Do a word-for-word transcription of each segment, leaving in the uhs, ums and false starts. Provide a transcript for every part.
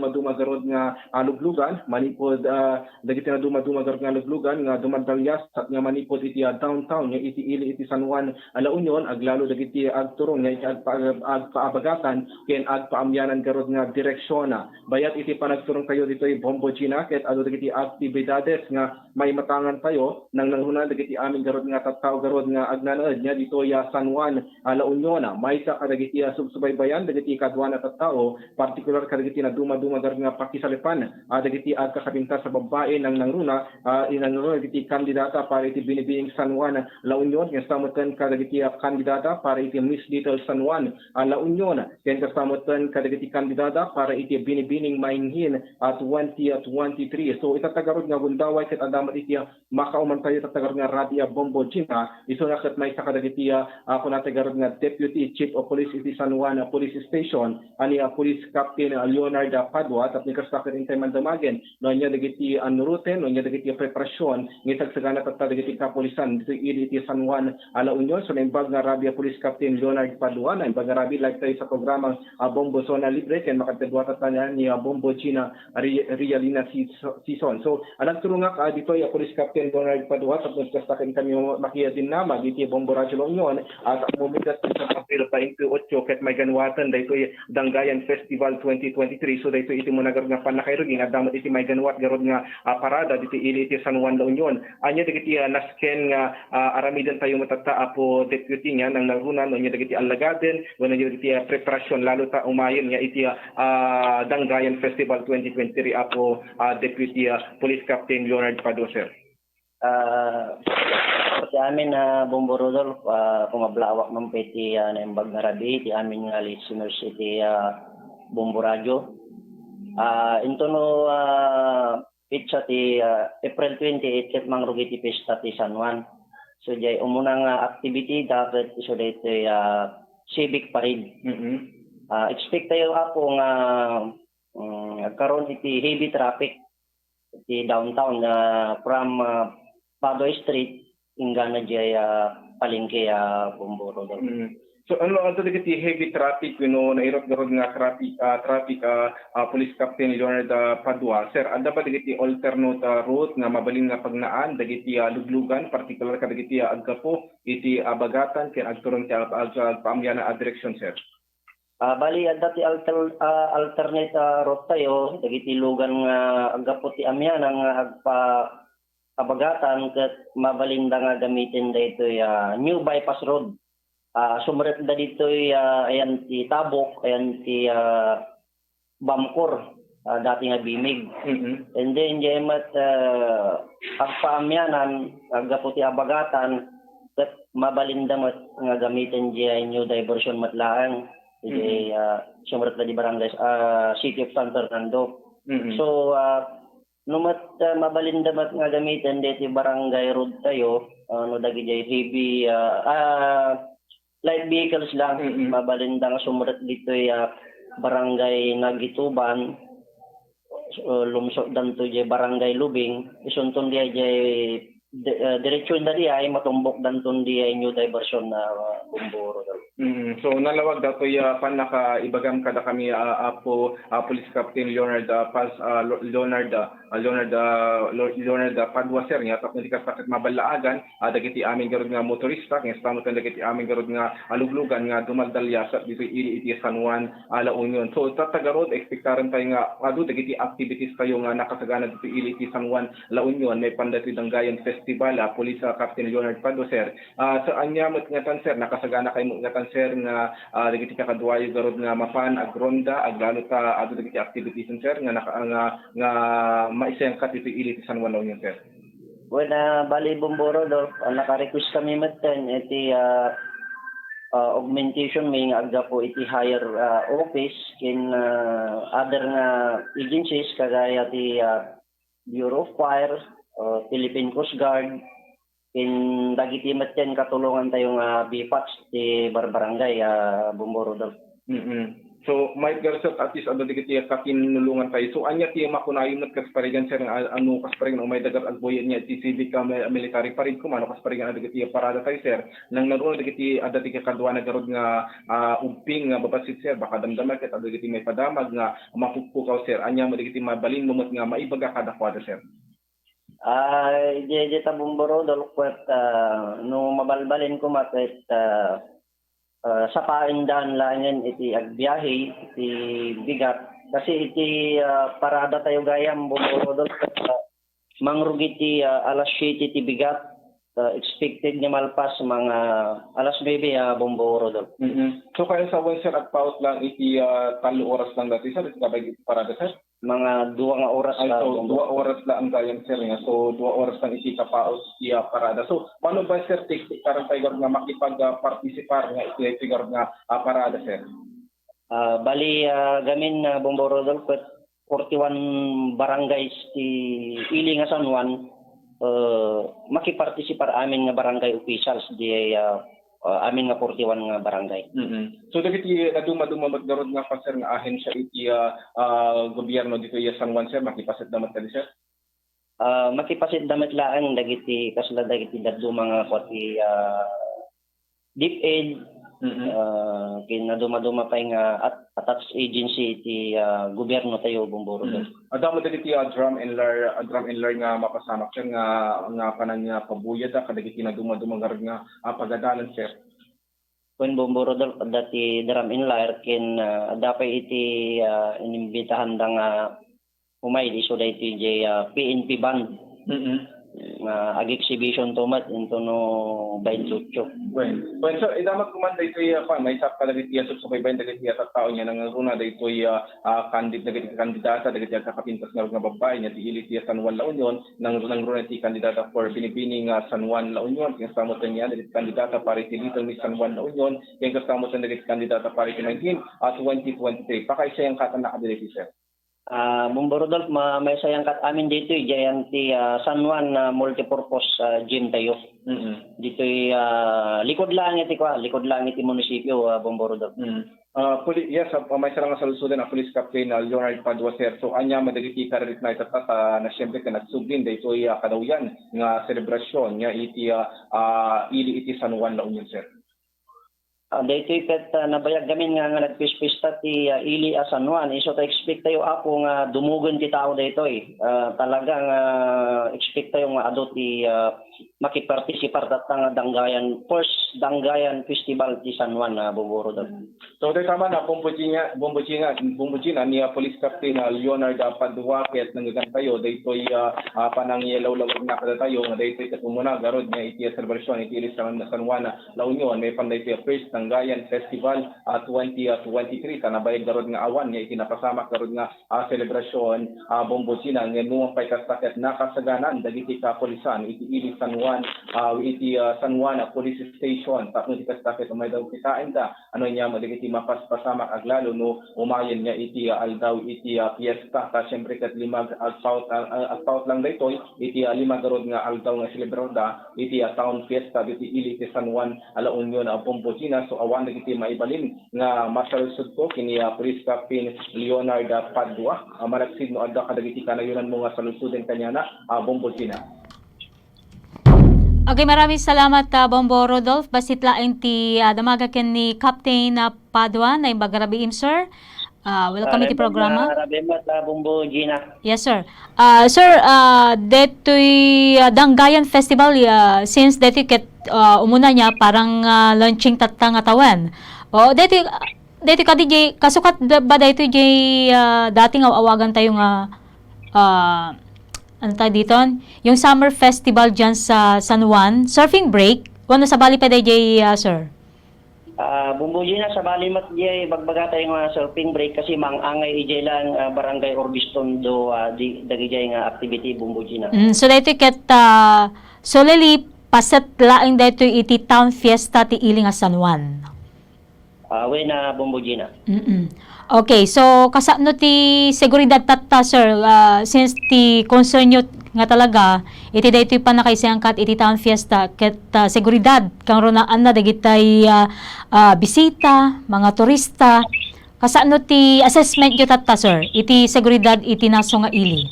maduma garud nga, ah, luglugan, manipud, ah, dagiti naduma-duma garud nga luglugan nga dumadalyasat nga manipud iti, ah, downtown nga iti ili iti San Juan, ah, La Union, aglalo dagiti agturong nga iti agpa-, agpaabagatan ken agpaamyanan garud nga direksiona. Bayat iti panagturongtayo ditoy Bombo Gina, ket adu dagiti aktibidades nga maimatangan tayo, nangnangruna dagiti amin garud nga tattao garud nga agnanaed nga ditoy, ah, San Juan, ah, La Union. Maysa kadagiti, ah, subsubaybayan dagiti kaduana tattao, partikular kadagiti naduma-duma garud nga pakisalepan, ah, dagiti agkakapintas a babbai, nangnangruna, ah, inangruna dagiti kandidata para iti binibining San Juan, La Union, kasta met ken kadagiti, ah, kandidata para iti Miss Little San Juan, ah, La Union, ken kasta met ken kadagiti kandidata para iti binibining Mainghin, ah, twenty twenty-three. So, ita ta garud nga gundaway ket adda met iti, ah, makaumantayo ita ta garud nga rabii a Bombo Gina, isuna ket maysa kadagiti, ah, ah, kunata garud nga Deputy Chief of Police iti San Juan, ah, Police Station, a ni, ah, Police Captain, ah, Leonard, ah, Padua, tapno kasta ket intay mandamagen no ania dagiti, ah, en route, no ania dagiti preparasion nga isagsagana tatta dagiti kapulisan ditoy ili iti San Juan, ah, La Union. So, naimbag nga rabii a Police Captain Leonard Padua, naimbag nga rabii, live tayo sa programang, ah, Bombo Zona Libre, ken makadkadua tatta ni, ah, Bombo Gina Re-, Realina Sis-, Sison. So, ah, nagturongak, ah, ditoy, ah, Police Captain Leonard Padua, tapno kasta ket kami makiyadinnamag iti Bombo Radyo La Union, at ang mumigat sa April twenty-eight, ket mayganawaten daytoy Danggayan Festival twenty twenty-three. So, daytoy iti muna garud nga pannakairuging, adda met iti mayganawaten garud nga, ah, parada ditoy ili iti San Juan La Union. Ania dagiti, ah, nasken nga, ah, aramiden tayo met tatta, Apo Deputy, nga nangnangruna no ania dagiti allagaden, wenno ania dagiti, ah, preparasion, lalo ta umayen nga iti, ah, ah, Danggayan Festival twenty twenty-three, Apo, ah, Deputy, ah, Police Captain Leonard Padua, sir. Ah, ti amin, ah, Bombo Rudolph, ah, kumablawak man pay ti, ah, naimbag nga rabii, ti amin nga listeners iti, ah, Bombo Radio. Ah, intono, ah, petsa ti, ah, April twenty-eight ket mangrugi ti pista ti San Juan. So, diay umuna nga activity da ket isu daytoy, ah, civic parade. Mm-mm. Ah, expect tayo, Apo, nga, mm, agkaroon iti heavy traffic iti downtown, ah, from, ah, Padua Street inggana diay, ah, palengke, ah, Bombo Rudolph. Mm. So, ano, adda dagiti heavy traffic, you know, nairot garud nga traffic, ah, traffic, ah, ah, Police Captain Leonard, ah, Padua. Sir, adda ba dagiti alternate, ah, route nga mabalin nga pagnaan dagiti, ah, luglugan, partikular kadagiti, ah, aggapu iti Abagatan ken agturong ti ag-, ag-, agpaamyanan a direksyon, sir? Ah, bali, adda ti alter-, ah, alternate, ah, route tayo, dagiti lugan nga aggapu ti Amianan nga agpa-, Abagatan ket mabalinda nga gamiten daytoy, ah, new bypass road. Ah, sumrekda ditoy, ah, ayan ti Tabok, ayan ti, ah, Bamcor, ah, dati nga Bimig. Mm-hmm. And then, diay met, ah, agpaamyanan, aggapu ti Abagatan, ket mabalinda met nga gamiten diay new diversion met laeng. Diay, mm-hmm, ah, sumrekda di barangay, ah, City of San Fernando. Mm-hmm. So, ah, no met, ah, mabalinda met nga gamiten daytoy barangay road tayo, ah, no dagidiay heavy, ah, ah, light vehicles lang, mm-mm, mabalinda nga sumrek ditoy, ah, barangay Nagituban, ah, lumsotdanto diay barangay Lubing, isunton diay, diay, di-, ah, diretsoenda diay, matumbokdanton diay new diversion na, ah, Bombo Rudolph. Mm, so, nalawag datoy, ah, pannakaibagam kadakami, ah, Apo, ah, Police Captain Leonard, ah, Paz, ah, Lo-, Leonard, ah, ah, Leonard, ah, Lo-, Leonard, ah, Padua, sir, nga tapno di kasta ket maballaagan, ah, dagiti amin garud nga motorista, ken kasta met dagiti amin garud nga, ah, luglugan nga dumaldaliasat ditoy ili iti San Juan, ah, La Union. So, tatta garud, ekspektaren tayo nga adu dagiti activities tayo nga nakasagana ditoy ili iti San Juan, La Union, maipanna ditoy Danggayan Festival, ah, Police, ah, Captain Leonard Padua, sir. Ah, so, ania met ngatan, sir, nakasagana kayo met ngatan, sir, nga, ah, dagiti kakaduayo garud nga mapan agronda, aglalo ta adu dagiti activities, sir, nga naka-, nga, nga maisengka iti ili ti San Juan La Union, sir? Wen, ah, bali, Bombo Rudolph, ah, naka-request kami metten iti, ah, ah, augmentation mi nga aggapu iti higher, ah, office ken, ah, other nga agencies kagaya ti, ah, Bureau of Fire, ah, Philippine Coast Guard, ken dagiti metten katulongan tayo nga BPATs ti barbarangay, ah, Bombo Rudolph. Mm-mm. So, maitgar, sir, at least, adda dagiti kakinulongan tayo. So, ania ti makunayo met kas parigan, sir, nga, ano, kas parigan, umay dagat agbuyan niya ti civic, ah, mi-, military parade, kumano, kas parigan, adda dagiti parada tayo, sir. Nang naruna dagiti, adda ti kakaduana garud nga, ah, ubbing nga babassit, sir, baka damdama ket adda dagiti maipadamag nga mapukpukaw, sir. Ania met dagiti mabalin mo met nga maibaga kadakuada, sir? Ah, idiay dita Bombo Rodolph, ket, ah, no mabalbalin koma ket, ah, ah, sapaendan laengen iti agbiahe iti bigat. Kasi iti, ah, parada tayo gayam, Bombo Rodolph, ah, mangrugi ti, ah, alas siete ti bigat, ah, expected nga malpas mga alas nuebe, ah, Bombo Rodolph. Mm-mm. So, kaya sa, sir, agpaut lang iti, ah, tallo oras lang dati, sir, iti kabay iti parada, sir? Mga dua nga oras. Ay, so, dua oras lang ang gayam, sir, nga. So, dua oras lang iti kapaut ti, ah, parada. So, mano ba, sir, ti, ti karantay garud nga makipag, ah, partisipar nga iti, iti garud nga, ah, parada, sir? Ah, bali, ah, gamin, ah, Bombo Rodolph, ket forty-one barangays ti ili nga San Juan, ah, makipartisipar amin nga barangay officials di, ah, ah, amin nga forty-one nga barangay. Mm-mm. So, dagiti naduma-duma met garud nga, sir, nga ahensya iti, ah, ah, gobierno ditoy, ah, San Juan, sir, makipaset da met kadi, sir? Ah, makipaset da met laeng dagiti, kasla dagiti dadduma nga kua ti, ah, DepEd, Mm-mm. ah, ken naduma-duma pay nga at-, attached agency iti, ah, gobierno tayo, Bombo Rodolph. Mm. Adda met dagiti, ah, drum and lyre, ah, drum and lyre nga mapasamak, sir, nga, nga panang, ah, pabuyad, ah, kadagiti naduma-duma nga, nga, ah, pagadalan, sir? Wen, Bombo Rodolph, adda ti drum and lyre ken, ah, adda pay iti, ah, inimbitahanda nga umay isu daytoy jay, ah, P N P band. Mm-mm. Nga ag-exhibition to met intono baintiotso. Wen, wen, sir, idamag ko man daytoy, ah, kuan, maysa kadagiti, ah, subsubaybayan dagiti, ah, tattao nga nangruna daytoy, ah, ah, kandid-, dagiti kandidata, dagiti agkakapintas nga babbai nga ti ili ti San Juan La Union, nang-, nangruna ti kandidata for Binibining, ah, San Juan La Union, ken kasta met niya dagiti kandidata para iti Little Miss San Juan La Union, ken kasta met dagiti kandidata para iti nineteen, ah, twenty twenty-three. Pakaisayangkatannaka daytoy, sir? Ah, Bombo Rodolph, ma-, maisayangkat amin ditoy, diyan ti, ah, San Juan, ah, multipurpose, ah, gym tayo. Mm-mm. Ditoy, ah, likod lang iti kua, likod lang iti munisipyo, ah, Bombo Rodolph. Mm. Ah, puli-, yes, ah, maysa lang nga saludsodon, ah, Police Captain, ah, Leonard Padua, sir. So, ania met dagiti kararikna itatta, ah, na siyempre ket nagsubli daytoy, ah, kadawyan nga selebrasyon nga iti, ah, ah, ili iti San Juan La Union, sir? Ah, daytoy ket, ah, nabayag gamin nga, nga nagpispista ti, ah, ili a San Juan. Isu ta expect tayo, Apo, nga dumugen ti tao daytoy. Ah, talaga nga expect tayo nga adu ti, ah, makipartisipar tatta nga Danggayan, first Danggayan Festival ti San Juan, ah, Bombo Rodolph. So, dayta man, ah, Bombo Gina, Bombo Gina, Bombo Gina, ni, ah, Police Captain, ah, Leonard, ah, Padua, ket nanggagantayo, daytoy, ah, ah, panangilawlawag na kadatayo, nga daytoy ket umuna, garud nga iti, ah, selebrasyon, iti ili San, San Juan, ah, La Union, maipanna iti first Danggayan Festival, ah, twenty, ah, twenty-three, ta nabayag garud nga awan nga iti napasamak garud nga, ah, selebrasyon, ah, Bombo Gina, ngem numan pay kasta ket nakasaganan dagiti kapulisan iti ili San Juan, ah, iti, ah, San Juan, ah, Police Station, tapno ti kasta ket umay daw kitaen da, ano niya, dagiti mapaspasamak aglalo no umayen nga iti, ah, aldaw iti, ah, fiesta, ta siyempre ket lima ag-, agpaut, ah, ah, agpaut lang daytoy iti, ah, lima garud nga aldaw nga selebrarda iti, ah, town fiesta diti ili ti San Juan a La Union, ah, Bombo Gina. So, awan dagiti maibalin nga masaludsodko ken ni, ah, Police Captain Leonard, ah, Padua. Ah, malaksid no adda kadagiti kanayonanmo nga saludsodon kaniana, ah, Bombo Gina. Okay, maraming salamat, ah, Bombo Rodolph. Bassit laeng ti, ah, damaga ken ni Captain, ah, Padua, naimbag a rabiim, sir. Ah, welcome iti programa. Rabiim met, ah, Bombo Gina. Yes, sir. Ah, sir, ah, detoy, ah, Danggayan Festival, ah, since detoy ket, ah, umuna niya, parang, ah, launching tatta nga tawen. O, detoy, detoy kadi jay, kasukat da-, ba detoy jay, ah, dati nga awagan tayo nga, ah, ano tayo diton? Yung summer festival dyan sa San Juan, surfing break, wano sabali pa dayjay, ah, sir? Ah, Bombo Gina, sabali met diay bagbaga tayo nga surfing break kasi maang-angay idiay lang, ah, Barangay Urbiztondo, ah, di, dagijay nga activity, Bombo Gina. Mm, so daytoy ket, ah, solely paset laeng daytoy iti town fiesta ti ili nga San Juan. Ah, wen, ah, Bombo Gina. Mm-mm. Okay, so kasano ti seguridad tatta, sir? Ah, since ti concern nyo nga talaga iti daytoy pannakaisayangkat iti town fiesta ket, ah, seguridad, kangrunaan na dagitay, ah, ah, bisita, mga turista. Kasano ti assessment yo tatta, sir, iti seguridad iti naso nga ili?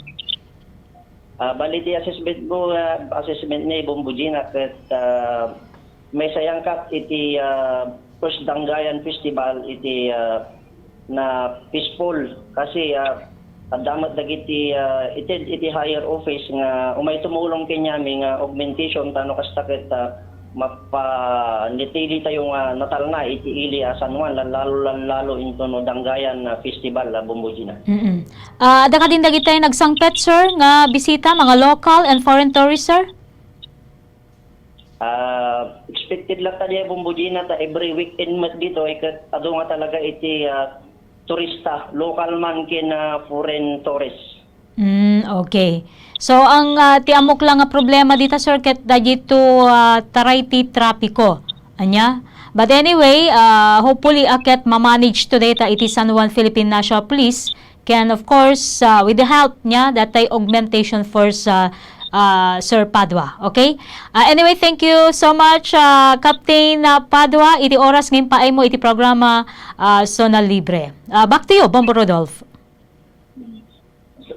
Ah, bali ti assessment ko, ah, assessment ni Bombo Gina ket, ah, maysa yangkat iti, ah, first Danggayan Festival iti, ah, na peaceful kasi, ah, adda met dagiti, ah, ited iti higher office nga umay tumulong kenyami nga augmentation ta no kasta ket, ah, mapa-, nitili tayo nga natalna iti ili a San Juan, lalo, lalo into no Danggayan, ah, Festival, ah, Bombo Gina. Mm-mm. Ah, adda kadin dagiti nagsangpet, sir, nga bisita, mga local and foreign tourists, sir? Ah, expected lang tayo, Bombo Gina, ta every weekend met dito, ay kat-, adu nga talaga iti, ah, turista, local man ken, ah, foreign tourist. Mm, okay. So, ang, ah, ti ammok lang nga problema dita, sir, ket dagito, ah, taray ti trapiko. Anya? But anyway, ah, hopefully, a ket ma-manage to data iti San Juan Philippine National Police. Ken, of course, ah, with the help niya, datay augmentation force, ah, ah, Sir Padua. Okay? Ah, anyway, thank you so much, ah, Captain, ah, Padua, iti oras nga impaaymo iti programa, ah, Zona Libre. Ah, back to you, Bombo Rodolph.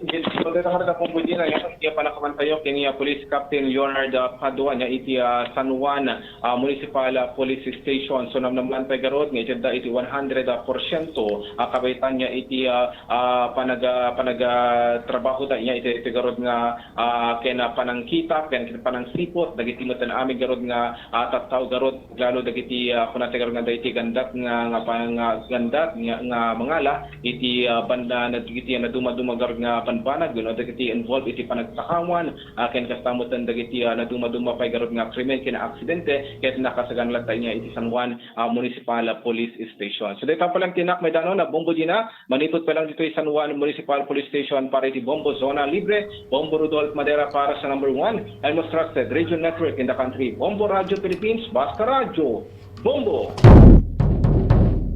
Yes, so, dito ka na kung pwede na yan, iya pa nakamantayo, kini, ah, Police Captain Leonard, ah, Padua, niya iti, ah, San Juan, ah, Municipal, ah, Police Station. So, namnaman pay garud, nga itedda iti one hundred, ah, porsyento, ah, kabayatan niya iti, ah, ah, panag-, ah, panag-, ah, trabaho da niya iti, iti garud nga, ah, ken, ah, panangkita, ken, ken panangsipot, dagiti met amin garud nga, ah, tattao garud, lalo dagiti, ah, kunata garud nga dagiti gandat nga, nga pang-, nga gandat nga, nga mangala, iti, ah, banda na dagiti nadumaduma garud nga banbanag, wenno dagiti involved iti panagtakawan, ah, ken kasta met dagiti, ah, nadumaduma pay garud nga krimen ken aksidente, ket nakasaganlatta niya iti San Juan, ah, Municipal Police Station. So, dayta pay lang ti nak-, maidano na Bombo Gina, manipud pay lang ditoy San Juan Municipal Police Station para iti Bombo Zona Libre, Bombo Rodolph Madera para sa number one and most trusted radio network in the country, Bombo Radio Philippines, Basta Radio, Bombo!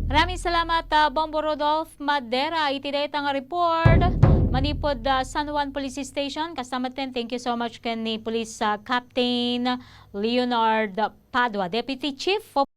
Maraming salamat, ah, Bombo Rodolph Madera, iti dayta nga report manipud, ah, San Juan Police Station. Kasta met, thank you so much ken ni Police, ah, Captain Leonard Padua, Deputy Chief of